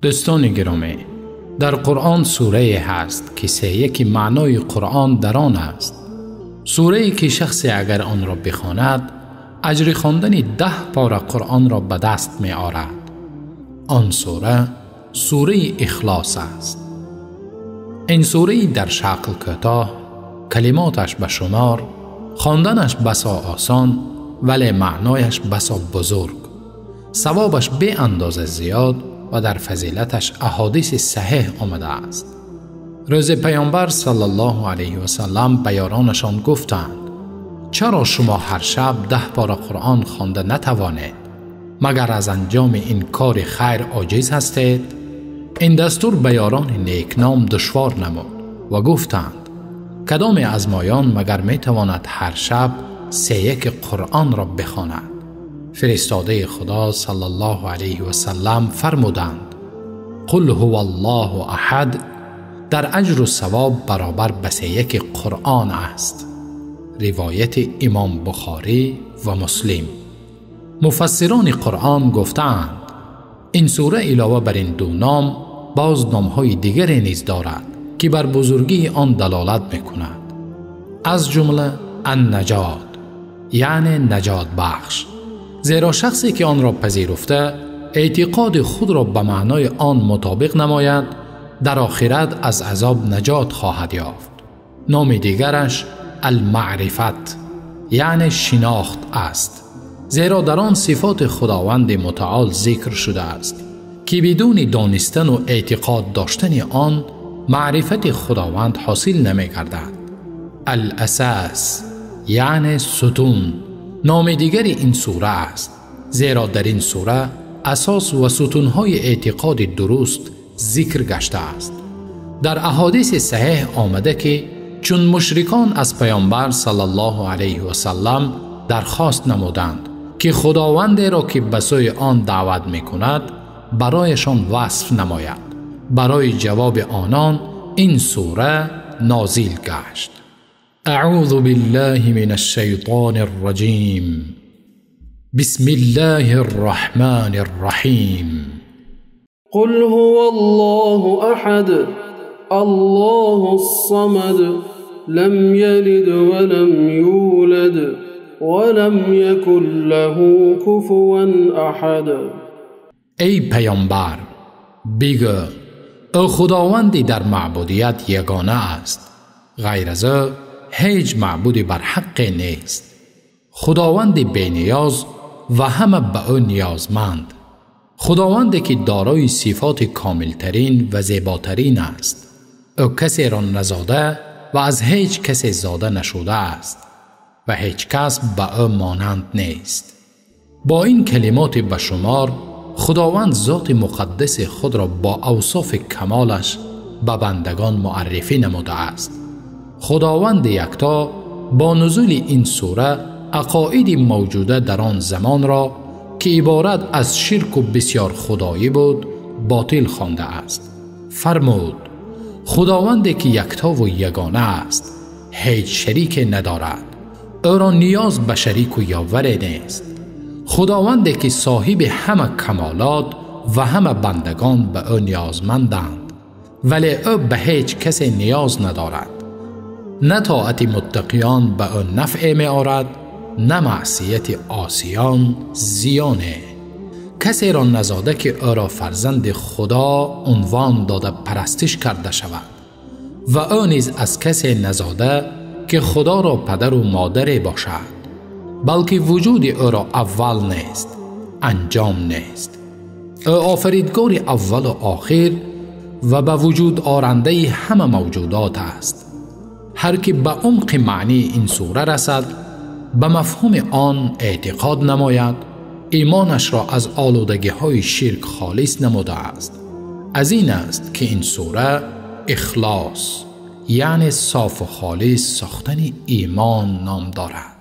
Дӯстони гиромӣ, дар Қуръон сурае ҳаст, ки сеяки маънои Қуръон дар он аст. Сурае ки шахсе агар онро бихонад, аҷри хондани 10 пора Қуръонро ба даст меорад. Он сура сураи Ихлос аст. Ин сураи дар шакл кӯтоҳ, калимоташ ба шумор, хонданаш басо осон, вале маънояш басо бузург, савобаш беандоза зиёд ва дар фазилаташ аҳодиси саҳеҳ омадааст. Рӯзи Паёмбар саллаллоҳу алайҳи васаллам ба ёронашон гуфтанд: чаро шумо ҳар шаб 10 пора Қуръон хонда натавонед? Магар аз анҷоми ин кори хайр оҷиз ҳастед? Ин дастур ба ёрони некном душвор намуд ва гуфтанд: кадоме аз моён магар метавонад ҳар шаб сеяки Қуръонро бихонад? Фиристодаи Худо саллаллоҳу алайҳи васаллам фармуданд: қул ҳува аллоҳу аҳад дар аҷру савоб баробар ба сеяки Қуръон аст. Ривояти Имом Бухорӣ ва Муслим. Муфассирони Қуръон гуфтаанд: ин сура илова бар ин ду ном боз номҳои дигаре низ дорад, ки бар бузургии он далолат мекунад. Аз ҷумла Ан-Наҷот, яъне наҷотбахш, зеро шахсе ки онро пазируфта эътиқоди худро ба маънои он мутобиқ намояд, дар охират аз азоб наҷот хоҳад ёфт. Номи дигараш Ал-Маърифат, яъне шинохт аст, зеро дар он сифоти Худованди мутаол зикр шудааст, ки бидуни донистану эътиқод доштани он маърифати Худованд ҳосил намегардад. Ал-Асас, яъне сутун, номи дигари ин сура аст, зеро дар ин сура асос ва сутунҳои эътиқоди дуруст зикр гаштааст. Дар аҳодиси саҳеҳ омада ки чун мушрикон аз Паёмбар саллаллоҳу алайҳи васаллам дархост намуданд, ки Худовандеро ки ба сӯи он даъват мекунад барояшон васф намояд, барои ҷавоби онон ин сура нозил гашт. أعوذ بالله من الشيطان الرجيم. بسم الله الرحمن الرحيم. قل هو الله أحد، الله الصمد، لم يلد ولم يولد ولم يكن له كفوا أحد. ای پیامبر، بگو او خداوندی در معبودیت یگانه است، غیر از او هیچ معبودی بر حق نیست. خداوند بینیاز و همه به او نیازمند، خداوندی که دارای صفات کاملترین و زیباترین است. او کسی را نزاده و از هیچ کسی زاده نشده است و هیچ کس به او مانند نیست. با این کلمات به شمار خداوند ذات مقدس خود را با اوصاف کمالش به بندگان معرفی نموده است. خداوند یکتا با نزول این سوره عقاید موجوده در آن زمان را که عبارت از شرک و بسیار خدایی بود باطل خوانده است. فرمود: خداوندی که یکتا و یگانه است، هیچ شریک ندارد، او را نیاز به شریک و یاور نیست. خداوندی که صاحب همه کمالات و همه بندگان به او نیازمندند، ولی او به هیچ کسی نیاز ندارد. نه طاعت متقیان به او نفع می آرد، نه معصیت عاصیان زیانه. کسی را نزاده که او را فرزند خدا عنوان داده پرستش کرده شود، و او نیز از کسی نزاده که خدا را پدر و مادر باشد، بلکه وجود او را اول نیست، انجام نیست. او آفریدگار اول و آخر و به وجود آرنده همه موجودات است. هر که به عمق معنی این سوره رسد، به مفهوم آن اعتقاد نماید، ایمانش را از آلودگی های شرک خالص نموده است. از این است که این سوره اخلاص، یعنی صاف و خالص ساختن ایمان نام دارد.